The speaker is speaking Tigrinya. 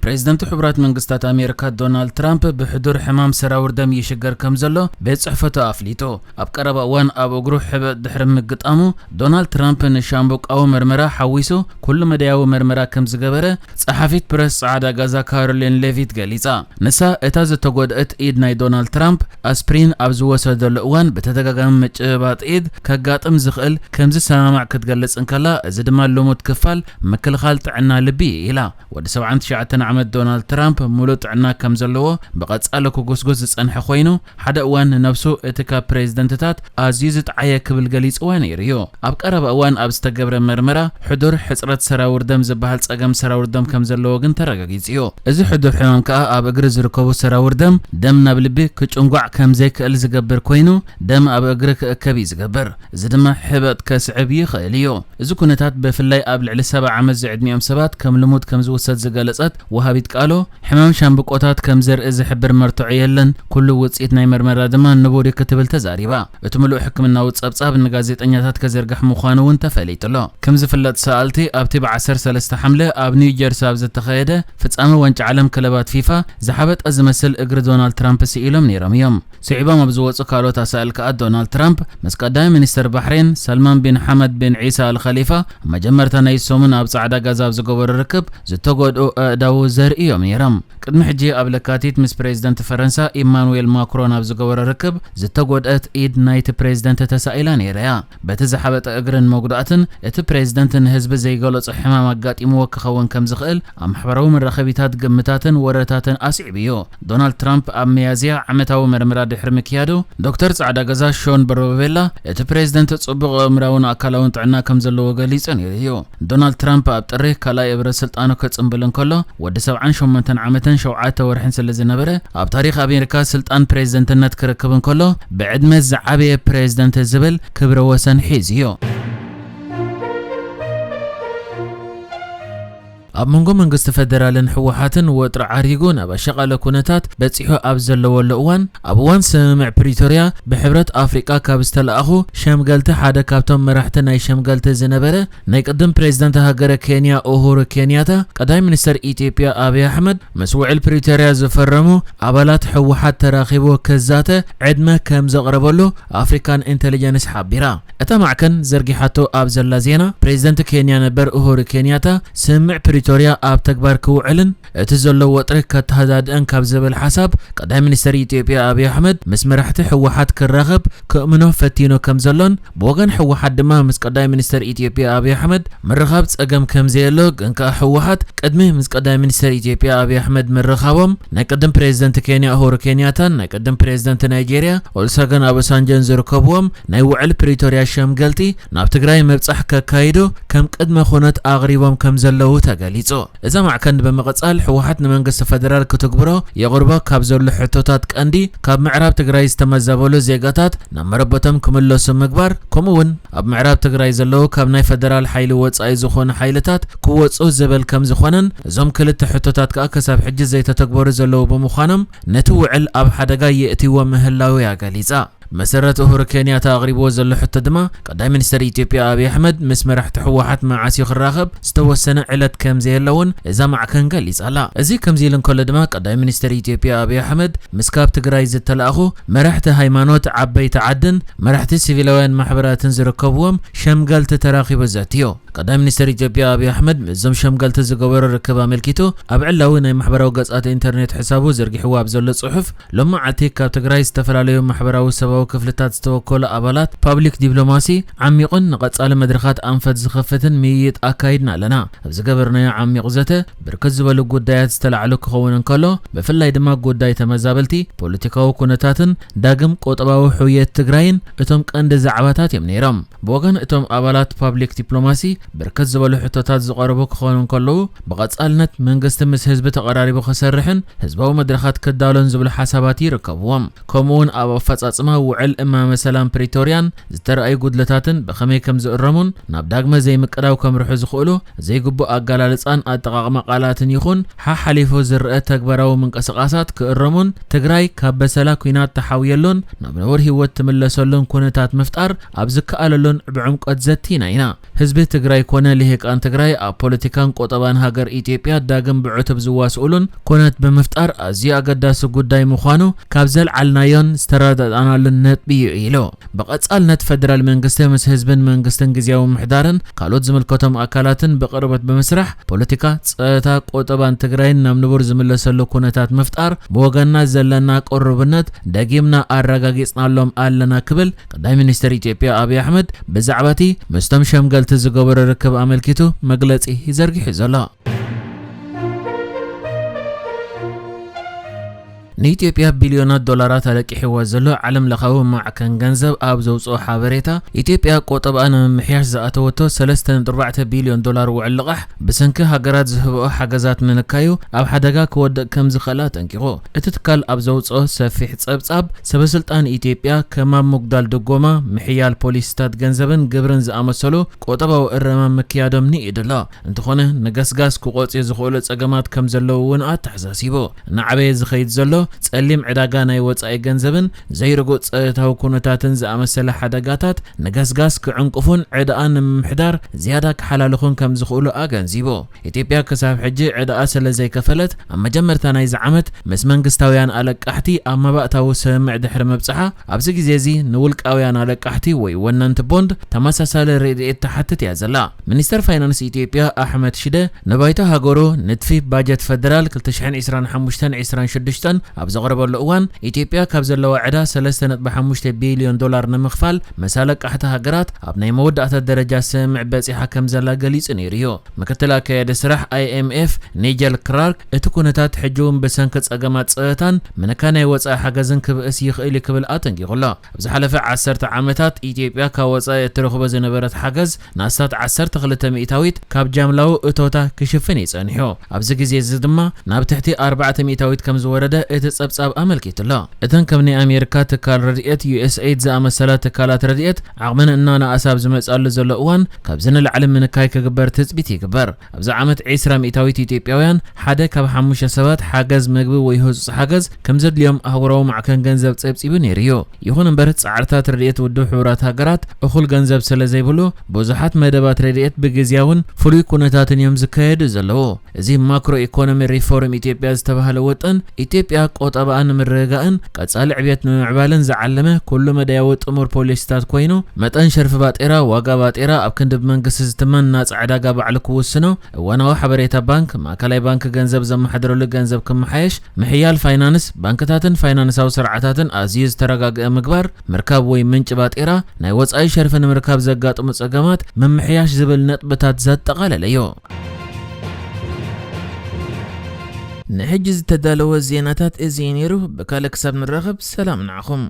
ፕሬዚደንት ሕቡራት መንግስታት ኣሜሪካ ዶናልድ ትራምፕ ብሕዱር ሕማም ሰራውር ደም ይሽገር ከም ዘሎ ቤት ጽሕፈቱ ኣፍሊጡ። ኣብ ቀረባ እዋን ኣብ እግሩ ሕበጥ ድሕሪ ምግጣሙ፣ ዶናልድ ትራምፕ ንሻምብቆዊ መርመራ ሓዊሱ ኩሉ መዳያዊ መርመራ ከም ዝገበረ ጸሓፊት ፕረስ ጻዕዳ ገዛ ካሮሊን ሌቪት ገሊጻ። ንሳ፣ እታ ዝተጎድአት ኢድ ናይ ዶናልድ ትራምፕ ኣስፕሪን ኣብ ዝወሰደሉ እዋን ብተደጋጋሚ ምጭብባጥ ኢድ ከጋጥም ዝኽእል ከም ዝሰማማዕ ክትገልጽ እንከላ፣ እዚ ድማ ልሙድ ክፋል ምክልኻል ጥዕና ልቢ እዩ ኢላ። ወዲ ሰብዓን ትሽዓተን ዓመት ዶናልድ ትራምፕ ሙሉእ ጥዕና ከም ዘለዎ ብቐጻሊ ክጉስጉስ ዝጸንሐ ኮይኑ፣ ሓደ እዋን ንነብሱ እቲ ካብ ፕሬዚደንትታት ኣዝዩ ዝጠዓየ ክብል ገሊጽዋ ነይሩ እዩ። ኣብ ቀረባ እዋን ኣብ ዝተገብረ መርመራ፣ ሕዱር ሕጽረት ሰራውር ደም ዝበሃል ጸገም ሰራውር ደም ከም ዘለዎ ግን ተረጋጊጹ እዩ። እዚ ሕዱር ሕማም ከኣ ኣብ እግሪ ዝርከቡ ሰራውር ደም፣ ደም ናብ ልቢ ክጭንጓዕ ከም ዘይክእል ዝገብር ኮይኑ፣ ደም ኣብ እግሪ ክእከብ እዩ ዝገብር። እዚ ድማ ሕበጥ ከስዕብ ይኽእል እዩ። እዚ ኩነታት ብፍላይ ኣብ ልዕሊ ሰብዓ ዓመት ዝዕድሚኦም ሰባት ከም ልሙድ ከም ዝውሰድ ዝገለጸት ወሃቢት ቃሉ፣ ሕማም ሻምብቆታት ከም ዘርኢ ዝሕብር መርትዖ የለን፣ ኩሉ ውጽኢት ናይ መርመራ ድማ ንቡር እዩ ክትብል ተዛሪባ። እቲ ምሉእ ሕክምናዊ ጸብጻብ ንጋዜጠኛታት ከዘርግሕ ምዃኑ እውን ተፈሊጡ ኣሎ። ከም ዝፍለጥ ሰኣልቲ ኣብቲ ብ ዓሰርተ ሰለስተ ሓምለ ኣብ ኒው ጀርሲ ኣብ ዝተኻየደ ፍጻመ ዋንጫ ዓለም ክለባት ፊፋ ዝሓበጠ ዝመስል እግሪ ዶናልድ ትራምፕ ስኢሎም ነይሮም እዮም። ስዒቦም ኣብ ዝወጹ ካልኦት ኣሳእል ከኣ ዶናልድ ትራምፕ ምስ ቀዳማይ ሚኒስተር ባሕሬን ሰልማን ቢን ሓመድ ቢን ዒሳ ኣል ኸሊፋ ኣብ መጀመርታ ናይ ሰሙን ኣብ ጻዕዳ ገዛ ኣብ ዝገበሩ ርክብ ዝተጎድኡ ኣእዳዉ ዘርእዮም ነይሮም። ቅድሚ ሕጂ ኣብ ለካቲት ምስ ፕሬዚደንት ፈረንሳ ኢማኑኤል ማክሮን ኣብ ዝገበሮ ርክብ ዝተጎድአት ኢድ ናይቲ ፕሬዚደንት ተሳኢላ ነይራ እያ። በቲ ዝሓበጠ እግርን መጉዳእትን እቲ ፕሬዚደንት ንህዝቢ ዘይገለጾ ሕማም ኣጋጢምዎ ክኸውን ከም ዝኽእል ኣብ ማሕበራዊ መራኸቢታት ግምታትን ወረታትን ኣስዒቡ እዩ። ዶናልድ ትራምፕ ኣብ ሚያዝያ ዓመታዊ መርመራ ድሕሪ ምክያዱ፣ ዶክተር ጻዕዳ ገዛ ሾን በሮቤላ እቲ ፕሬዚደንት ጽቡቕ ኣእምራውን ኣካላውን ጥዕና ከም ዘለዎ ገሊጹ ነይሩ እዩ። ዶናልድ ትራምፕ ኣብ ጥሪ ካልኣይ እብረ ስልጣኑ ክጽንብል እንከሎ፣ ወዲ ሰብዓን ሸሞንተን ዓመትን ሸውዓተ ወርሕን ስለ ዝነበረ፣ ኣብ ታሪኽ ኣሜሪካ ስልጣን ፕሬዚደንትነት ክረክብ እንከሎ፣ ብዕድመ ዝዓበየ ፕሬዚደንት ዝብል ክብረ ወሰን ሒዙ እዩ። ኣብ መንጎ መንግስቲ ፈደራልን ህወሓትን ወጥሪ ዓሪጉ ናብ ኣሻቓሊ ኩነታት በጺሑ ኣብ ዘለወሉ እዋን፣ ኣብ እዋን ስምምዕ ፕሪቶርያ ብሕብረት ኣፍሪቃ ካብ ዝተለኣኹ ሸምገልቲ ሓደ ካብቶም መራሕቲ ናይ ሸምገልቲ ዝነበረ ናይ ቅድም ፕሬዚደንት ሃገረ ኬንያ ኡሁሩ ኬንያታ፣ ቀዳማይ ሚኒስተር ኢትዮጵያ ኣብይ ኣሕመድ ምስ ውዕል ፕሪቶርያ ዝፈረሙ ኣባላት ህወሓት ተራኺቡ ክዛተ ዕድመ ከም ዘቕረበሉ ኣፍሪካን ኢንተሊጀንስ ሓቢራ። እታ ማዕከን ዘርጊሓቶ ኣብ ዘላ ዜና፣ ፕሬዚደንት ኬንያ ነበር ኡሁሩ ኬንያታ ስምምዕ ፕሪቶርያ ኣብ ተግባር ክውዕልን እቲ ዘሎ ወጥሪ ከተሃዳድእን ካብ ዝብል ሓሳብ፣ ቀዳማይ ሚኒስተር ኢትዮጵያ ኣብይ ኣሕመድ ምስ መራሕቲ ህወሓት ክራኸብ ክእምኖ ፈቲኑ ከም ዘሎን፣ ብወገን ህወሓት ድማ ምስ ቀዳማይ ሚኒስተር ኢትዮጵያ ኣብይ ኣሕመድ ምርኻብ ጸገም ከም ዘየሎ፣ ግን ከኣ ህወሓት ቅድሚ ምስ ቀዳማይ ሚኒስተር ኢትዮጵያ ኣብይ ኣሕመድ ምርኻቦም፣ ናይ ቅድም ፕሬዚደንት ኬንያ ኡሁሩ ኬንያታን ናይ ቅድም ፕሬዚደንት ናይጄርያ ኦሉሰገን ኦባሳንጆን ዝርከብዎም ናይ ውዕል ፕሪቶርያ ሸምገልቲ ናብ ትግራይ ምብጻሕ ከካይዱ ከም ቅድመ ኩነት ኣቕሪቦም ከም ዘለዉ ተገሊጹ። እዛ ማዕከን ብምቕጻል፣ ህወሓት ንመንግስቲ ፈደራል ክትግብሮ የቕርቦ ካብ ዘሎ ሕቶታት ቀንዲ፣ ካብ ምዕራብ ትግራይ ዝተመዛበሉ ዜጋታት ናብ መረበቶም ክምለሱ ምግባር፣ ከምኡ እውን ኣብ ምዕራብ ትግራይ ዘለዉ ካብ ናይ ፈደራል ሓይሊ ወጻኢ ዝኾኑ ሓይልታት ክወጹ ዝብል ከም ዝኾነን፣ እዞም ክልተ ሕቶታት ከኣ ክሳብ ሕጂ ዘይተተግበሩ ዘለዉ ብምዃኖም፣ ነቲ ውዕል ኣብ ሓደጋ የእትይዎ ምህላዉ እያ ገሊጻ። መሰረት ኡሁሩ ኬንያታ ኣቕሪብዎ ዘሎ ሕቶ ድማ፣ ቀዳማይ ሚኒስተር ኢትዮጵያ ኣብይ ኣሕመድ ምስ መራሕቲ ህወሓት መዓስ እዩ ክራኸብ ዝተወሰነ ዕለት ከም ዘየለውን እዛ ማዕከን ገሊጻ ኣላ። እዚ ከምዚ ኢሉ እንከሎ ድማ፣ ቀዳማይ ሚኒስተር ኢትዮጵያ ኣብይ ኣሕመድ ምስ ካብ ትግራይ ዝተላእኹ መራሕቲ ሃይማኖት፣ ዓበይቲ ዓድን መራሕቲ ሲቪላውያን ማሕበራትን ዝርከብዎም ሸምገልቲ ተራኺቡ ዘትዮ። ቀዳማይ ሚኒስተር ኢትዮጵያ ኣብይ ኣሕመድ ምስዞም ሸምገልቲ ዝገበሮ ርክብ ኣመልኪቱ፣ ኣብ ዕላዊ ናይ ማሕበራዊ ገጻት ኢንተርኔት ሕሳቡ ዘርጊሕዎ ኣብ ዘሎ ጽሑፍ፣ ሎሚ መዓልቲ ካብ ትግራይ ዝተፈላለዩ ማሕበራዊ ሰብኣዊ ክፍልታት ዝተወከሉ ኣባላት ፓብሊክ ዲፕሎማሲ ዓሚቑን ንቐጻሊ መድረኻት ኣንፈት ዝኸፍትን ምይይጥ ኣካይድና ኣለና። ኣብ ዝገበርናዮ ዓሚቕ ዘተ፣ ብርክት ዝበሉ ጉዳያት ዝተላዕሉ ክኸውን እንከሎ፣ ብፍላይ ድማ ጉዳይ ተመዛበልቲ፣ ፖለቲካዊ ኩነታትን ዳግም ቁጠባዊ ሕውየት ትግራይን እቶም ቀንዲ ዛዕባታት እዮም ነይሮም። ብወገን እቶም ኣባላት ፓብሊክ ዲፕሎማሲ፣ ብርክት ዝበሉ ሕቶታት ዝቐረቡ ክኾኑ እንከለዉ፣ ብቐጻልነት መንግስቲ ምስ ህዝቢ ተቐራሪቡ ክሰርሕን ህዝባዊ መድረኻት ክዳሎን ዝብሉ ሓሳባት ይርከብዎም። ከምኡውን ኣብ ኣፈጻጽማ ውዕል እማመ ሰላም ፕሪቶርያን ዝተረኣዩ ጉድለታትን ብኸመይ ከም ዝእረሙን ናብ ዳግመ ዘይምቅዳው ከምርሑ ዝኽእሉ ዘይግቡእ ኣገላልጻን ኣጠቓቕማ ቃላትን ይኹን ሓሓሊፉ ዝረኣ ተግባራዊ ምንቅስቓሳት ክእረሙን፣ ትግራይ ካብ በሰላ ኲናት ትሓውየሉን ናብ ንቡር ህይወት ትምለሰሉን ኩነታት ምፍጣር ኣብ ዝከኣለሉን ብዕምቆት ዘቲና ኢና። ህዝቢ ትግራይ ኣይኮነ ልሂቃን ትግራይ ኣብ ፖለቲካን ቆጠባን ሃገር ኢትዮጵያ ዳግም ብዕቱብ ዝዋስኡሉን ኩነት ብምፍጣር ኣዝዩ ኣገዳሲ ጉዳይ ምዃኑ ካብ ዘልዓልናዮን ዝተረዳዳእናሉን ነጥቢ እዩ ኢሉ። ብቐጻልነት ፈደራል መንግስቲ ምስ ህዝብን መንግስትን ግዝያዊ ምምሕዳርን ካልኦት ዝምልከቶም ኣካላትን ብቕርበት ብምስራሕ ፖለቲካ፣ ጸጥታ፣ ቆጠባን ትግራይን ናብ ንቡር ዝምለሰሉ ኩነታት ምፍጣር ብወገንና ዘለና ቅሩብነት ደጊምና ኣረጋጊጽናሎም ኣለና ክብል ቀዳማይ ሚኒስትር ኢትዮጵያ ኣብይ ኣሕመድ ብዛዕባ እቲ ምስቶም ሸምገልቲ ዝገበሮ ርክብ ኣመልኪቱ መግለጺ ዘርጊሑ ዘሎ። ንኢትዮጵያ ቢልዮናት ዶላራት ኣለቂሕዋ ዘሎ ዓለም ለኻዊ ማዕከን ገንዘብ ኣብ ዘውፅኦ ሓበሬታ፣ ኢትዮጵያ ቆጠብኣ ንምምሕያሽ ዝኣተወቶ ሰለስተ ነጥቢ ኣርባዕተ ቢልዮን ዶላር ውዕል ልቓሕ ብሰንኪ ሃገራት ዝህብኦ ሓገዛት ምንካዩ ኣብ ሓደጋ ክወድቕ ከም ዝኽእል ኣጠንቂቑ። እቲ ትካል ኣብ ዘውፅኦ ሰፊሕ ጸብጻብ፣ ሰበስልጣን ኢትዮጵያ ከም ኣብ ምጉዳል ድጎማ፣ ምሕያል ፖሊሲታት ገንዘብን ግብርን ዝኣመሰሉ ቆጠባዊ እረማ ምክያዶም ንኢዱ ኣሎ። እንተኾነ፣ ንገስጋስ ክቆጽዩ ዝኽእሉ ጸገማት ከም ዘለዉ እውን ኣተሓሳሲቡ። እናዓበየ ዝኸይድ ዘሎ ጸሊም ዕዳጋ ናይ ወጻኢ ገንዘብን ዘይርጉእ ጸጥታዊ ኩነታትን ዝኣመሰለ ሓደጋታት ንገስጋስ ክዕንቅፉን ዕዳኣ ንምምሕዳር ዝያዳ ክሓላልኹን ከም ዝኽእሉ ኣገንዚቡ። ኢትዮጵያ ክሳብ ሕጂ ዕዳኣ ስለ ዘይከፈለት፣ ኣብ መጀመርታ ናይዚ ዓመት ምስ መንግስታውያን ኣለቃሕቲ ኣብ መባእታዊ ስምምዕ ድሕሪ ምብጽሓ፣ ኣብዚ ግዜ እዚ ንውልቃውያን ኣለቃሕቲ ወይ ወነንቲ ቦንድ ተመሳሳሊ ረድኤት ትሓትት እያ ዘላ። ሚኒስተር ፋይናንስ ኢትዮጵያ ኣሕመድ ሽደ ንባይቶ ሃገሩ ንድፊ ባጀት ፈደራል ክልተ ሽሕን ዕስራን ሓሙሽተን ዕስራን ሽዱሽተን ኣብ ዘቕረበሉ እዋን፣ ኢትዮጵያ ካብ ዘለዋ ዕዳ ሰለስተ ነጥቢ ሓሙሽተ ቢልዮን ዶላር ንምኽፋል ምስ ኣለቃሕቲ ሃገራት ኣብ ናይ መወዳእታ ደረጃ ስምምዕ በጺሓ ከም ዘላ ገሊጹ ነይሩ እዩ። ምክትል ኣካያዲ ስራሕ ኣይ ኤም ኤፍ ኒጀል ክራርክ፣ እቲ ኩነታት ሕጂ እውን ብሰንኪ ጸገማት ጸጥታን ምንካይ ናይ ወጻኢ ሓገዝን ክብእስ ይኽእል እዩ ክብል ኣጠንቂቑ ኣሎ። ኣብ ዝሓለፈ ዓሰርተ ዓመታት ኢትዮጵያ ካብ ወጻኢ እትረኽቦ ዝነበረት ሓገዝ ንኣስታት ዓሰርተ ክልተ ሚእታዊት ካብ ጃምላዊ እቶታ ክሽፍን እዩ ጸኒሑ። ኣብዚ ግዜ እዚ ድማ ናብ ትሕቲ ኣርባዕተ ሚእታዊት ከም ዝወረደ እቲ ጸብጻብ ኣመልኪቱ ኣሎ። እተን ከም ናይ ኣሜሪካ ትካል ረድኤት ዩ ኤስ ኤይድ ዝኣመሰላ ትካላት ረድኤት ዓቕመን እናነኣሰ ኣብ ዝመጽኣሉ ዘሎ እዋን፣ ካብዚ ንላዕሊ ምንካይ ክግበር ትጽቢት ይግበር። ኣብዚ ዓመት ዕስራ ሚእታዊት ኢትዮጵያውያን ሓደ ካብ ሓሙሽተ ሰባት ሓገዝ ምግቢ ወይ ህጹጽ ሓገዝ ከም ዘድልዮም ኣህጉራዊ ማዕከን ገንዘብ ጸብጺቡ ነይሩ እዩ። ይኹን እምበር፣ ጻዕርታት ረድኤት ውድብ ሕቡራት ሃገራት እኹል ገንዘብ ስለ ዘይብሉ፣ ብዙሓት መደባት ረድኤት ብግዝያውን ፍሉይ ኩነታትን እዮም ዝካየዱ ዘለዉ። እዚ ማክሮ ኢኮኖሚ ሪፎርም ኢትዮጵያ ዝተባህለ ውጥን፣ ኢትዮጵያ ቆጠባኣ ንምርግጋእን ቀጻሊ ዕብየት ንምምዕባልን ዝዓለመ ኩሉ መዳያዊ ጥሙር ፖሊሲታት ኮይኑ፣ መጠን ሸርፊ ባጤራ፣ ዋጋ ባጤራ፣ ኣብ ክንዲ ብመንግስቲ ዝትመን ናጻ ዕዳጋ ባዕሉ ክውስኖ፣ እዋናዊ ሓበሬታ ባንክ፣ ማእከላይ ባንክ ገንዘብ ዘመሓድረሉ ገንዘብ ክመሓየሽ፣ ምሕያል ፋይናንስ፣ ባንክታትን ፋይናንሳዊ ስርዓታትን ኣዝዩ ዝተረጋግአ ምግባር፣ ምርካብ ወይ ምንጪ ባጤራ፣ ናይ ወጻኢ ሸርፊ ንምርካብ ዘጋጥሙ ጸገማት ምምሕያሽ ዝብል ነጥብታት ዘጠቓለለ እዩ። ንሕጂ ዝተዳለወ ዜናታት እዚ እዩ ነይሩ። ብካልእ ክሳብ ንራኸብ፣ ሰላም ንዓኹም።